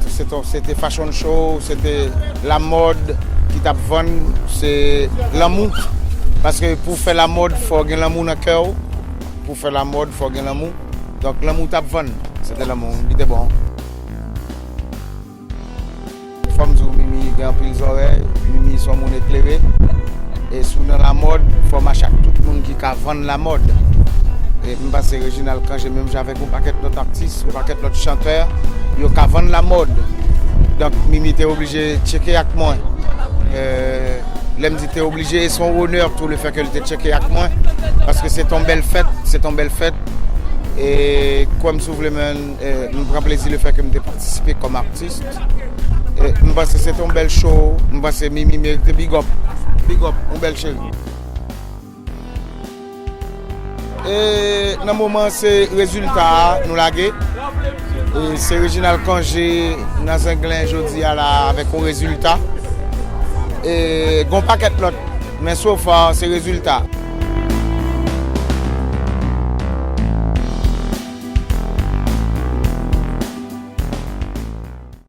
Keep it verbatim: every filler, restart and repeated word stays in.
Se te, se te fashion show, se te lamòd ki t ap vann, se lanmou. Paske pou w fè lamòd, fò w gen lanmou nan kè w. Pou w fè lamòd, fò w gen lanmou. Donk, lanmou t ap vann. Se te lanmou, li te bon. Fò m di w, Mimi gen anpil zòrèy, Mimi se yon moun eklere. E si w nan lamòd, fò w mache ak tout moun ki ka vann lamòd. E m panse Reginald Cangé menm jan avèk yon pakèt lòt atis, yon pakèt lòt chantè, yo ka vann lamòd. Donk, Mimi te oblije tcheke ak mwen. E, lè m di te oblije, e se yon onè tou lefètke l te tcheke ak mwen. Paske se te yon bèl fèt, se te yon bèl fèt. E kwè m si w vle, men, e, m pran plezi lefètke m te patisipe kòm atis. E, m panse se te yon bèl show. M panse Mimi merite big up. Big up, yon bèl cheri. E nan moman se rezilta a nou lage. E se Reginald Cangé nan Zenglen jodi a la avèk yon rezilta. E gon pakèt lòt, men so far se rezilta.